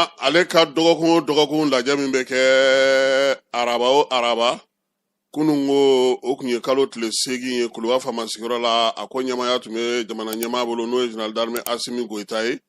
ɲɛmaa ale ka dɔgɔkun o dɔgɔkun lajɛ min bɛ kɛ araba o araba, kunun ko o tun ye kalo tile 8 ye Kuluba faama sigiyɔrɔ la. A ko ɲɛmaaya tun bɛ jamana ɲɛmaa bolo, n'o ye général d'armée Asimi Goyita ye.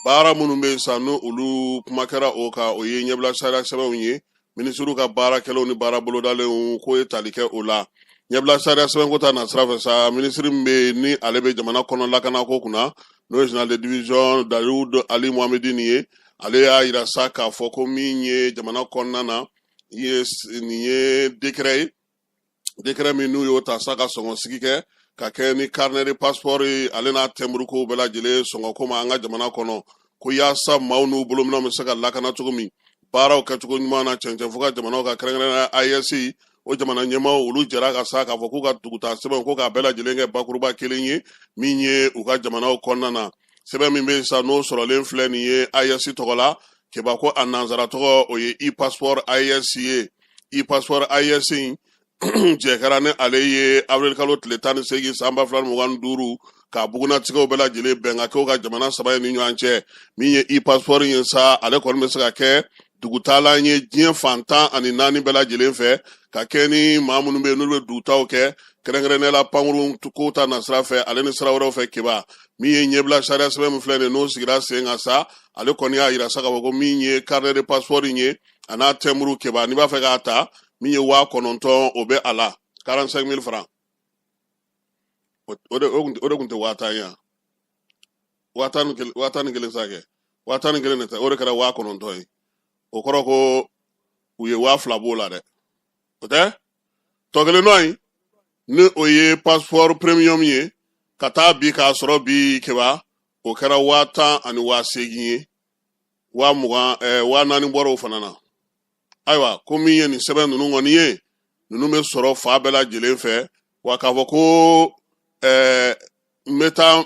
Baara minnu bɛ yen sa, n'o olu kuma kɛra o kan, o ye ɲɛbila sariya sɛbɛnw ye, minisiriw ka baara kɛlenw ni baara bolodalenw k'o ye tali kɛ o la. Ɲɛbila sariya sɛbɛnko ta nasira fɛ sa, minisiri min bɛ yen ni ale bɛ jamana kɔnɔ lakanako kunna, n'o ye général de division Dawudu Ali Mohamedini ye, ale y'a yira sa k'a fɔ ko min ye jamana kɔnɔna na ye, nin ye décret ye, décret min n'u y'o ta sa ka sɔngɔ sigi kɛ ka kɛ ni carnet de passeport ye, ale n'a timbre kow bɛɛ lajɛlen sɔngɔ ko ma an ka jamana kɔnɔ, ko yaasa maaw n'u bolominɛnw bɛ se ka lakana cogo min baaraw kɛcogo ɲuman na cɛncɛnfuga jamanaw ka, kɛrɛnkɛrɛnnenya AES o jamana ɲɛmaaw, olu jɛra ka sa k'a fɔ k'u ka dugutaa sɛbɛnw ko k'a bɛɛ lajɛlen kɛ bakuruba kelen ye min ye u ka jamanaw kɔnɔna na. Sɛbɛn min bɛ yen sa, n'o sɔrɔlen filɛ nin ye AES tɔgɔ la, keba ko a nansara tɔgɔ o ye e-passeport AES ye. E-passeport AES in jɛ kɛra ni ale ye avril kalo tile 18 san 2025, k'a bugunnatigɛw bɛɛ lajɛlen bɛn ka kɛ u ka jamana saba in ni ɲɔgɔn cɛ. Min ye e-passeport ye sa, ale kɔni bɛ se ka kɛ dugutaalan ye diɲɛ fan 14 bɛɛ lajɛlen fɛ, ka kɛ ni maa minnu bɛ yen n'olu bɛ dugutaaw kɛ, kɛrɛnkɛrɛnnenya la pankurun ko ta nasira fɛ, ale ni sira wɛrɛw fɛ. Keba, min ye ɲɛbila sariya sɛbɛn min filɛ nin ye, n'o sigira sen kan sa, ale kɔni y'a yira sa k'a fɔ ko min ye carnet de passeport in ye, a n'a timbre, keba, n'i b'a fɛ k'a ta, min ye 9000, o bɛ a la, 45 000 francs. O de tun tɛ 10 000 ye wa, 10 10 11 sa kɛ, 11 000 de tɛ, o de kɛra 9000 ye. O kɔrɔ ko u ye 2000 b'o la dɛ. O tɛ tɔ kelen dɔ in, ni o ye passeport premium ye, ka taa bi k'a sɔrɔ bi, keba, o kɛra 10 000 ani 8000 ye, 20 000, 4000 bɔra o fana na. Ayiwa, ko min ye nin sɛbɛn ninnu kɔni ye, ninnu bɛ sɔrɔ fa bɛɛ lajɛlen fɛ wa. K'a fɔ ko n bɛ taa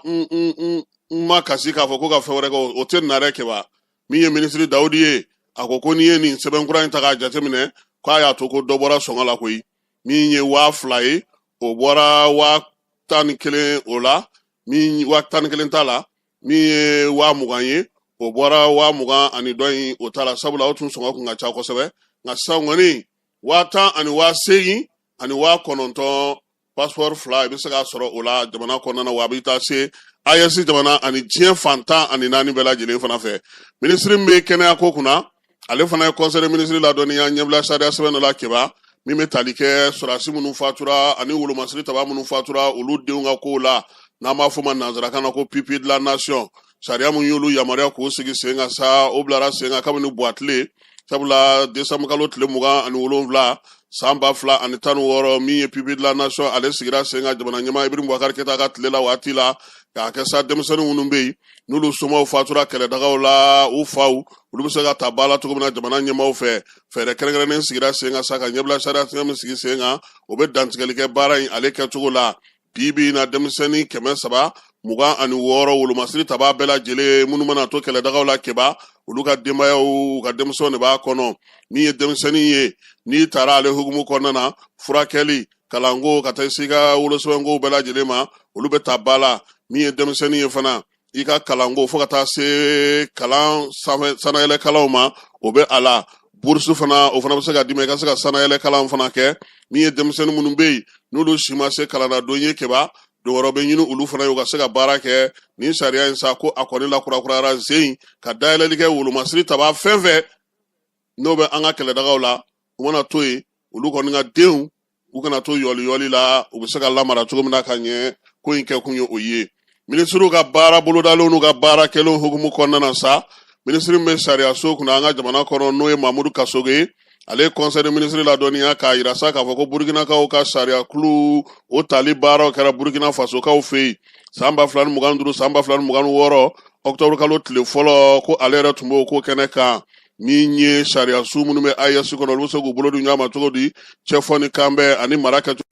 n ma kasi k'a fɔ ko ka fɛn wɛrɛ kɛ, o tɛ na dɛ. Keba, min ye minisiri Dawudi ye, a ko ko n'i ye nin sɛbɛn kura in ta k'a jateminɛ, k'a y'a to ko dɔ bɔra sɔngɔ la koyi. Min ye 2000 ye, o bɔra 11 000 o la, min 11 000 t'a la. Min ye 20 000 ye, o bɔra 20 000 ani dɔ in o t'a la, sabula o tun sɔngɔ kun ka ca kosɛbɛ. Nka sisan kɔni, 10 000 ani 8000 ani 9000, passeport fila, i bɛ se k'a sɔrɔ o la jamana kɔnɔna na, wa a bɛ taa se AES jamana ani diɲɛ fan 14 bɛɛ lajɛlen fana fɛ. Minisiri min bɛ kɛnɛya ko kunna, ale fana ye conseil des ministres ladɔnniya ɲɛbila sariya sɛbɛn dɔ la, keba, min bɛ tali kɛ sɔrɔdasi minnu fatura ani wolomasiri taba minnu fatura, olu denw ka kow la, n'an b'a fɔ ma nanzarakan na ko pupille de la nation. Sariya mun y'olu yamaruya k'o sigi sen kan sa, o bilara sen kan kabini buwatile, sabula décembre kalo tile 27 san 2016, min ye pupille de la nation, ale sigira sen kan jamana ɲɛmaa Ibrahim Boubacar Keita ka tile la waati la, k'a kɛ sa denmisɛnnin minnu bɛ yen n'olu somaw fatura kɛlɛdagaw la, u faw, olu bɛ se ka ta ba la cogo min na jamana ɲɛmaaw fɛ. Fɛɛrɛ kɛrɛnkɛrɛnnen sigira sen kan sa ka ɲɛbila sariya min sigi sen kan, o bɛ dantigɛli kɛ baara in ale kɛcogo la. Bi bi in na, denmisɛnnin 326, wolomasiri taba bɛɛ lajɛlen, minnu mana to kɛlɛdagaw la, keba, olu ka denbayaw, u ka denmisɛnw de b'a kɔnɔ. Min ye denmisɛnnin ye, n'i taara ale hukumu kɔnɔna na, furakɛli, kalanko, ka taa se i ka wolosɛbɛnko bɛɛ lajɛlen ma, olu bɛ ta ba la. Min ye denmisɛnnin ye fana, i ka kalanko, fo ka taa se kalan sanfɛ sanayɛlɛ kalanw ma, o bɛ a la. Bourse fana, o fana bɛ se ka d'i ma i ka se ka sanayɛlɛ kalan fana kɛ. Min ye denmisɛnnin minnu bɛ yen n'olu si ma se kalan na don ye, keba, don wɛrɛ bɛ ɲini olu fana ye u ka se ka baara kɛ. Nin sariya in sa, ko a kɔni lakurakurayara zen ka dayɛlɛli kɛ wolomasiri taba fɛn fɛn n'o bɛ an ka kɛlɛdagaw la, u mana to yen, olu kɔni ka denw, u kana to yɔli yɔli la, u bɛ se ka lamara cogo min na ka ɲɛ. Ko in kɛkun ye o ye. Minisiriw ka baara bolodalenw n'u ka baara kɛlenw hukumu kɔnɔna na sa, minisiri min bɛ sariya so kunna an ka jamana kɔnɔ, n'o ye Mamudu Kasoge ye, ale ye conseil des ministres ladɔnniya k'a yira sa k'a fɔ ko Burukinakaw ka sariya kulu o tali baaraw kɛra Burukina Fasokaw fɛ yen san 2025, san 2026, octobre kalo tile fɔlɔ, ko ale yɛrɛ tun b'o ko kɛnɛ kan. Min ye sariya su minnu bɛ AES kɔnɔ, olu bɛ se k'u bolo di ɲɔgɔn ma cogo di cɛfɔ ni kanbɛn ani mara kɛcogo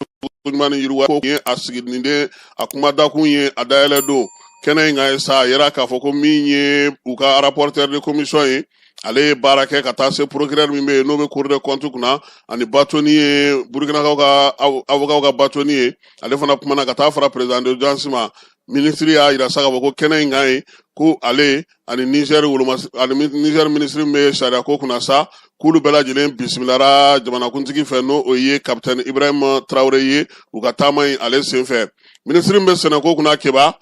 ɲuman ni yiriwa ko ye a siginiden a kuma dakun ye a dayɛlɛ don kɛnɛ in kan ye sa. A yira k'a fɔ ko min ye u ka rapporteur de commission ye, ale ye baara kɛ ka taa se procureur min bɛ yen n'o bɛ cour des comptes kunna, ani bâtonnier ye, Burukinakaw ka avocat ka bâtonnier ye, ale fana kumana ka taa fara président d'audience ma. Minisiri y'a yira sa k'a fɔ ko kɛnɛ in kan ye ko ale ani Niger woloma ani Niger minisiri min bɛ sariya ko kunna sa, k'olu bɛɛ lajɛlen bisimilara jamanakuntigi fɛ, n'o o ye kapitɛni Ibrahim Traoré ye, u ka taama in ale senfɛ. Minisiri min bɛ sɛnɛko kunna, Keba,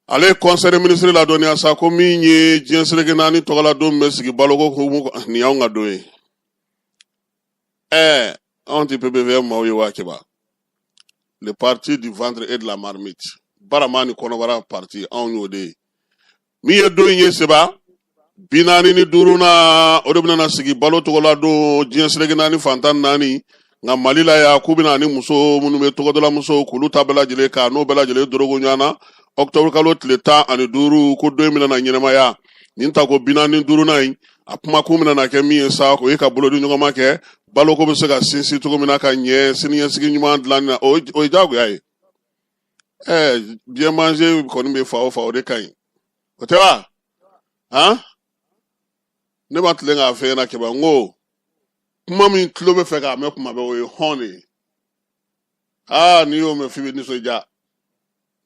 ale ye conseil des ministres ladɔnniya sa ko min ye diɲɛ seleke naani tɔgɔla don bɛ sigi baloko hukumu, nin y'anw ka don ye. Anw tɛ PPVM maaw ye wa, Keba? Le parti du ventre et de la marmite, barama ni kɔnɔbara parti, anw y'o de ye. Min ye don in ye, seba 45nan, o de bɛna sigi balo tɔgɔla don diɲɛ seleke naani fan 14. Nka Mali la yan, k'u bɛna ni muso minnu bɛ togodala musow, k'olu ta bɛɛ lajɛlen ka n'o bɛɛ lajɛlen dorogo ɲɔgɔn na octobre kalo tile 15, ko don in bɛna na ɲɛnamaya. Nin tako 45nan in, a kumakun bɛna na kɛ min ye sa, o ye ka bolodi ɲɔgɔnma kɛ baloko bɛ se ka sinsin cogo min na ka ɲɛ siniɲɛsigi ɲuman dilanni na. O ye diyagoya ye. Bien manger kɔni bɛ fa o fa, o de ka ɲi, o tɛ wa? Han, ne ma tilen k'a f'e ɲɛna, Keba, n ko kuma min tulo bɛ fɛ k'a mɛn kuma bɛɛ, o ye hɔn de ye. Aa, n'i y'o mɛn f'i bɛ nisɔndiya.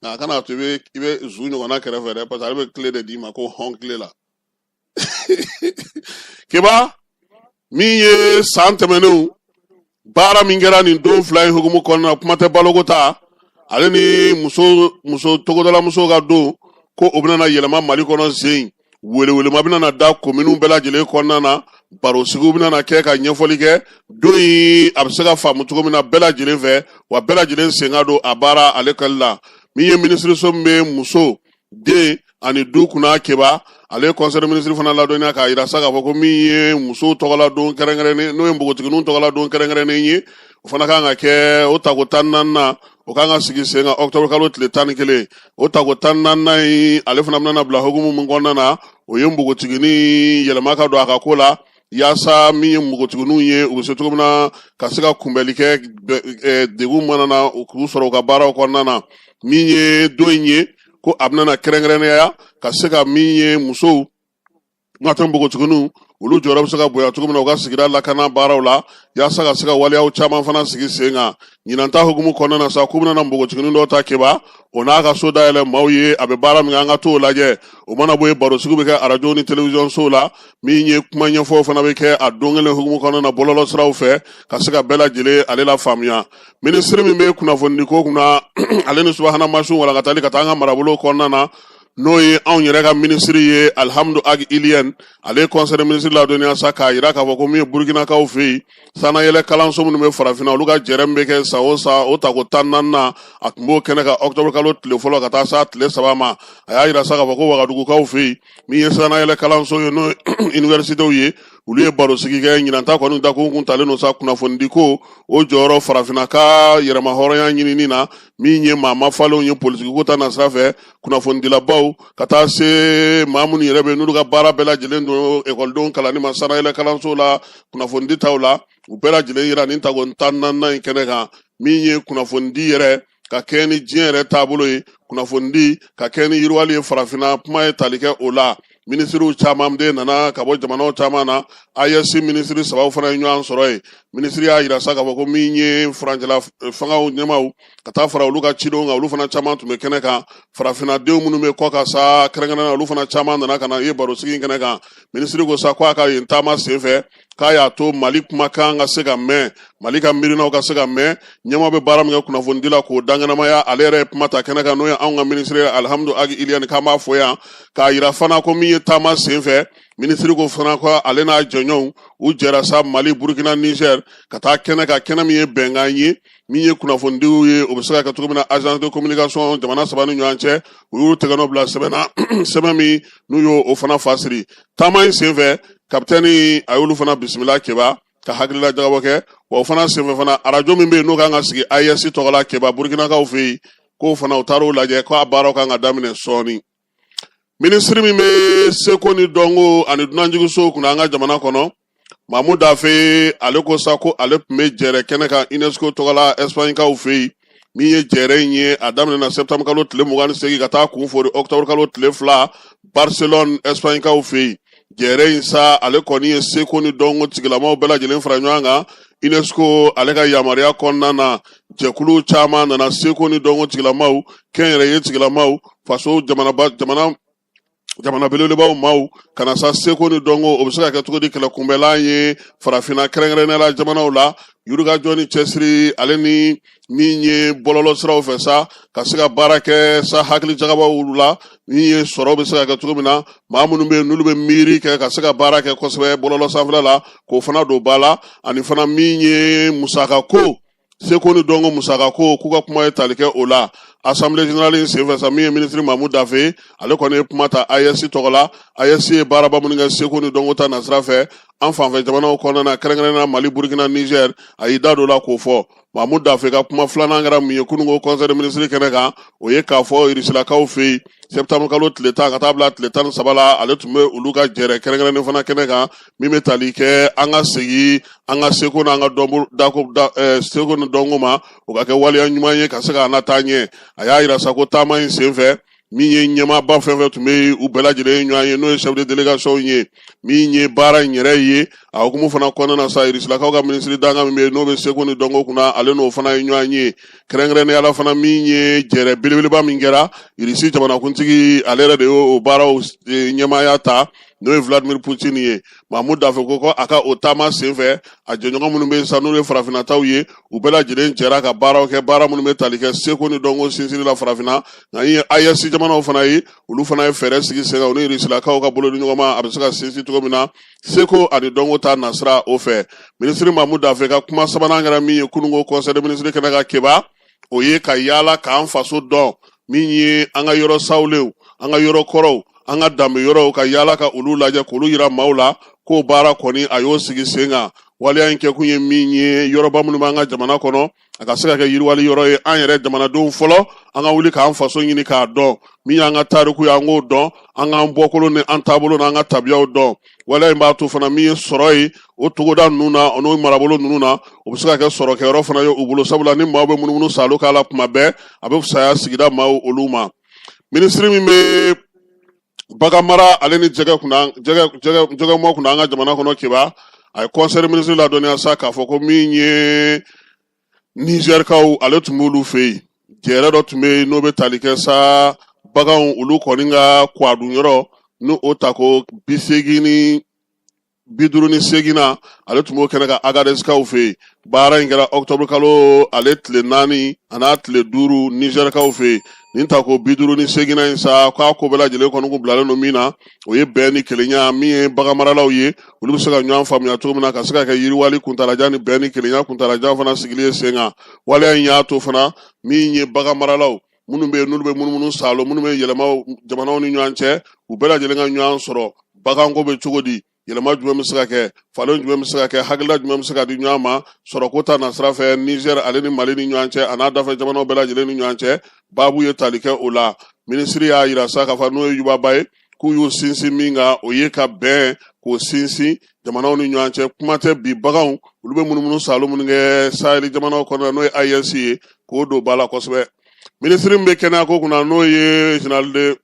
Nka a kana to i bɛ zu ɲɔgɔnna kɛrɛfɛ dɛ, parce que ale bɛ tile de d'i ma ko hɔn tile la. Keba, min ye san tɛmɛnenw baara min kɛra nin don fila in hukumu kɔnɔna, kuma tɛ baloko ta ale ni muso togodala musow ka don, ko o bɛna na yɛlɛma Mali kɔnɔ sen welewelema bɛna na da kominiw bɛɛ lajɛlen kɔnɔna na, barosigiw bɛna na kɛ ka ɲɛfɔli kɛ don in a bɛ se ka faamu cogo min na bɛɛ lajɛlen fɛ, wa bɛɛ lajɛlen sen ka don a baara ale kɛli la. Min ye minisiriso min bɛ muso, den ani du kunna, Keba, ale ye conseil des ministres fana ladɔnniya k'a yira sa k'a fɔ ko min ye musow tɔgɔla don kɛrɛnkɛrɛnnen, n'o ye npogotigininw tɔgɔla don kɛrɛnkɛrɛnnen ye, o fana kan ka kɛ o tako 14nan, o kan ka sigi sen kan octobre kalo tile 11. O tako 14nan in, ale fana bɛna bila hukumu min kɔnɔna na, o ye npogotiginin yɛlɛma ka don a ka ko la, yaasa min ye npogotigininw ye, u bɛ se cogo min na ka se ka kunbɛli kɛ degun mana na k'u sɔrɔ u ka baaraw kɔnɔna na. Min ye don in ye, ko a bɛna na kɛrɛnkɛrɛnnenya ka se ka min ye musow n'a tɛ npogotigininw, olu jɔyɔrɔ bɛ se ka bonya cogo min na u ka sigida lakana baaraw la, yaasa ka se ka waleyaw caman fana sigi sen kan. Ɲinan ta hukumu kɔnɔna na sa, k'u bɛna na npogotiginin dɔ ta, Keba, o n'a ka so dayɛlɛ maaw ye, a bɛ baara min kɛ, an ka t'o lajɛ. O mana bɔ yen, barosigiw bɛ kɛ arajo ni telewisɔn sow la. Min ye kuma ɲɛfɔw fana bɛ kɛ a don kelen hukumu kɔnɔna na bɔlɔlɔ siraw fɛ, ka se ka bɛɛ lajɛlen ale la faamuya. Minisiri min bɛ kunnafonidi ko kunna, ale ni subahana mansinw walankatali ka taa an ka marabolo kɔnɔna na, n'o ye anw yɛrɛ ka minisiri ye, Alihamudu Agi Iliyɛn, ale ye conseil des ministres ladɔnniya sa k'a yira k'a fɔ ko min ye Burukinakaw fɛ yen sannayɛlɛ kalanso minnu bɛ farafinna, olu ka jɛrɛ min bɛ kɛ san o san, o tako 14nan, a tun b'o kɛnɛ kan octobre kalo tile fɔlɔ ka taa s'a tile 3 ma. A y'a yira sa k'a fɔ ko Wagadugukaw fɛ yen, min ye sannayɛlɛ kalanso ye, n'o ye universitéw ye, olu ye barosigi kɛ. Ɲinan ta kɔni dakun kun talen don sa kunnafonidiko o jɔyɔrɔ farafinna ka yɛrɛmahɔrɔnya ɲinini na, min ye maa mafalenw ye politikiko ta nasira fɛ, kunnafonidilabaw, ka taa se maa minnu yɛrɛ bɛ n'olu ka baara bɛɛ lajɛlen don ekɔlidenw kalanni ma sannayɛlɛ kalanso la, kunnafonidi taw la, u bɛɛ lajɛlen yira nin tako 14nan in kɛnɛ kan. Min ye kunnafonidi yɛrɛ ka kɛ ni diɲɛ yɛrɛ taabolo ye, kunnafonidi ka kɛ ni yiriwali ye farafinna, kuma ye tali kɛ o la. Minisiriw caman de nana ka bɔ jamanaw caman na. AES minisiri sabaw fana ye ɲɔgɔn sɔrɔ yen. Minisiri y'a yira sa k'a fɔ ko min ye furancɛla fangaw ɲɛmaaw ka taa fara olu ka cidenw kan, olu fana caman tun bɛ kɛnɛ kan. Farafinnadenw minnu bɛ kɔ kan sa, kɛrɛnkɛrɛnnenya olu fana caman nana ka na ye barosigi in kɛnɛ kan. Minisiri ko sa ko a ka yen taama senfɛ, k'a y'a to Mali kumakan ka se ka mɛn, Mali ka miirinaw ka se ka mɛn, ɲɛmaa bɛ baara min kɛ kunnafonidi la k'o dankɛnɛmaya. Ale yɛrɛ ye kuma ta kɛnɛ kan, n'o ye anw ka minisiri ye, Alihamudu Agi Iliyɛni, k'an b'a fo yan k'a yira fana ko min ye taama senfɛ, minisiri ko fana ko ale n'a jɛɲɔgɔnw, u jɛra sa Mali, Burukina, Nizɛri ka taa kɛnɛ kan, kɛnɛ min ye bɛnkan ye, min ye kunnafonidiw ye, o bɛ se ka kɛ cogo min na agence de communication jamana saba ni ɲɔgɔn cɛ. U y'u tɛgɛnɔ bila sɛbɛn na, sɛbɛn min n'u y'o o fana fasiri. Taama in senfɛ, kapitɛni a y'olu fana bisimila, Keba, ka hakilila jagabɔ kɛ. Wa o fana senfɛ fana, arajo min bɛ yen n'o kan ka sigi AES tɔgɔ la, Keba, Burukinakaw fɛ yen, k'o fana u taar'o lajɛ, ko a baaraw kan ka daminɛ sɔɔni. Minisiri min bɛ seko ni dɔnko ani dunanjiginsow kunna an ka jamana kɔnɔ, Mamu Dafe, ale ko sa ko ale tun bɛ jɛrɛ kɛnɛ kan UNESCO tɔgɔ la Ɛsipaɲikaw fɛ yen. Min ye jɛrɛ in ye, a daminɛna septembre kalo tile 28 ka taa kun fori octobre kalo tile 2 Barcelone, Ɛsipaɲikaw fɛ yen. Jɛrɛ in sa, ale kɔni ye seko ni dɔnko tigilamaw bɛɛ lajɛlen fara ɲɔgɔn kan. UNESCO ale ka yamaruya kɔnɔna na, jɛkulu caman nana, seko ni dɔnko tigilamaw, kɛnyɛrɛye tigilamaw, faso jamanaba jamana jamana belebelebaw maaw ka na sa. Seko ni dɔnko, o bɛ se ka kɛ cogo di kɛlɛkunbɛlan ye farafinna, kɛrɛnkɛrɛnnenya la jamanaw la? Yirikajɔ ni cɛsiri ale ni min ye bɔlɔlɔ siraw fɛ sa, ka se ka baara kɛ sa, hakili jagabɔw la, min ye sɔrɔ bɛ se ka kɛ cogo min na, maa minnu bɛ yen n'olu bɛ miiri kɛ ka se ka baara kɛ kosɛbɛ bɔlɔlɔ sanfɛla la, k'o fana don ba la. Ani fana min ye musaka ko, seko ni dɔnko musaka ko, k'u ka kuma ye tali kɛ o la assemblée générale in senfɛ sa. Min ye minisiri Mamu Dafe, ale kɔni ye kuma ta AES tɔgɔ la. AES ye baaraba minnu kɛ seko ni dɔnko ta nasira fɛ an fanfɛ jamanaw kɔnɔna na, kɛrɛnkɛrɛnnenya Mali, Burukina, Niger, a y'i da don o la k'o fɔ. Mamu Dafe ka kuma filanan kɛra mun ye kununko conseil des ministres kɛnɛ kan? O ye k'a fɔ Irisilakaw fɛ yen, septembre kalo tile 10 ka taa bila tile 13 la, ale tun bɛ olu ka jɛrɛ kɛrɛnkɛrɛnnen fana kɛnɛ kan, min bɛ tali kɛ an ka segin an ka seko n'an ka dɔnko dako da seko ni dɔnko ma, o ka kɛ waleya ɲuman ye ka se k'an lataa ɲɛ. A y'a yira sa ko taama in senfɛ, min ye ɲɛmaaba fɛn fɛn tun bɛ yen, u bɛɛ lajɛlen ye ɲɔgɔn ye, n'o ye chef de délégation ye, min ye baara in yɛrɛ ye. A hukumu fana kɔnɔna na sa, Irisilakaw ka minisiri dankan min bɛ yen n'o bɛ seko ni dɔnko kunna, ale n'o fana ye ɲɔgɔn ye. Kɛrɛnkɛrɛnnenya la fana, min ye jɛrɛ belebeleba min kɛra, Irisi jamanakuntigi ale yɛrɛ de y'o baaraw ɲɛmaaya ta, n'o ye Vladimir Poutine ye. Mamu Dafe ko a ka o taama senfɛ, a jɛɲɔgɔn minnu bɛ yen sa, n'olu ye farafinnataw ye, u bɛɛ lajɛlen jɛra ka baaraw kɛ, baara minnu bɛ tali kɛ seko ni dɔnko sinsinni la farafinna. Nka ye AES jamanaw fana ye, olu fana ye fɛɛrɛ sigi sen kan, u ni Irisilakaw ka bolodiɲɔgɔnma, a bɛ se ka sinsin cogo min na seko ani dɔnko ta nasira o fɛ. Minisiri Mamu Dafe ka kuma sabanan kɛra min ye kununko conseil des ministres kɛnɛ kan Keba, o ye ka yaala k'an faso dɔn, min ye an ka yɔrɔ sawulenw, an ka yɔrɔ kɔrɔw, an ka danbe yɔrɔw, ka yaala ka olu lajɛ k'olu yira maaw la, k'o baara kɔni a y'o sigi sen kan. Waleya in kɛkun ye min ye, yɔrɔba minnu b'an ka jamana kɔnɔ, a ka se ka kɛ yiriwali yɔrɔ ye. An yɛrɛ jamanadenw fɔlɔ, an ka wuli k'an faso ɲini k'a dɔn, min y'an ka tariku ye, an k'o dɔn, an k'an bɔkolo ni an taabolo n'an ka tabiyaw dɔn. Waleya in b'a to fana, min ye sɔrɔ ye o togoda ninnu na, o n'o marabolo ninnu na, o bɛ se ka kɛ sɔrɔkɛyɔrɔ fana ye u bolo, sabula ni maaw bɛ munumunu saalo k'a la kuma bɛɛ, a bɛ fisaya sigida maaw olu ma. Minisiri min bɛ bagan mara ale ni jɛgɛ kunna, jɛgɛmɔ kunna an ka jamana kɔnɔ Keba, a ye conseil des ministres ladɔnniya sa k'a fɔ ko min ye Nizɛrikaw, ale tun b'olu fɛ yen, jɛrɛ dɔ tun bɛ yen n'o bɛ tali kɛ sa baganw olu kɔni ka kwadun yɔrɔ, n'o o ta ko 858 na, ale tun b'o kɛnɛ kan Agadezkaw fɛ yen. Baara in kɛra octobre kalo ale tile 4 an'a tile 5 Nizɛrikaw fɛ yen. Nin ta ko 58nan in sa, k'a ko bɛɛ lajɛlen kɔni kun bilalen don min na, o ye bɛn ni kelenya, min ye baganmaralaw ye, olu bɛ se ka ɲɔgɔn faamuya cogo min na, ka se ka kɛ yiriwali kuntalajan ni bɛn ni kelenya kuntalajan fana sigili ye sen kan. Waleya in y'a to fana, min ye baganmaralaw minnu bɛ yen n'olu bɛ munumunu saalo, minnu bɛ yɛlɛma jamanaw ni ɲɔgɔn cɛ, u bɛɛ lajɛlen ka ɲɔgɔn sɔrɔ baganko bɛ cogo di, yɛlɛma jumɛn bɛ se ka kɛ, falen jumɛn bɛ se ka kɛ, hakilila jumɛn bɛ se ka di ɲɔgɔn ma sɔrɔko ta nasira fɛ Nizɛri ale ni Mali ni ɲɔgɔn cɛ, a n'a dafɛ jamanaw bɛɛ lajɛlen ni ɲɔgɔn cɛ. Baabu ye tali kɛ o la. Minisiri y'a yira sa k'a fɔ, n'o ye Yuba Ba ye, k'u y'u sinsin min kan, o ye ka bɛn k'o sinsin jamanaw ni ɲɔgɔn cɛ. Kuma tɛ bi baganw olu bɛ munumunu saalo minnu kɛ saheli jamanaw kɔnɔ, n'o ye AES ye, k'o don ba la kosɛbɛ. Minisiri min bɛ kɛnɛya ko kunna, n'o ye général de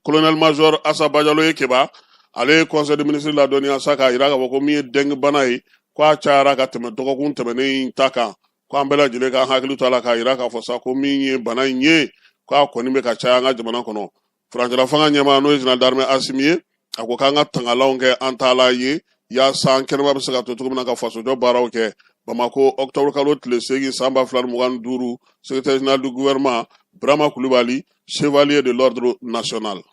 colonel major Asa Bajalo ye Keba, ale ye conseil des ministres ladɔnniya sa k'a yira k'a fɔ ko min ye dengue bana ye, k'a cayara ka tɛmɛ dɔgɔkun tɛmɛnen in ta kan, ko an bɛɛ lajɛlen k'an hakili to a la, k'a yira k'a fɔ sa ko min ye bana in ye, k'a kɔni bɛ ka caya an ka jamana kɔnɔ. Furancɛla fanga ɲɛmaa, n'o ye général d'armée Asimi ye, a ko k'an ka tangalanw kɛ an taalan ye, yaasa an kɛnɛma bɛ se ka to cogo min na ka fasojɔ baaraw kɛ. Bamako, octobre kalo tile 8 san 2025, secrétaire général du gouvernement Burama Kulubali, chevalier de l'ordre national.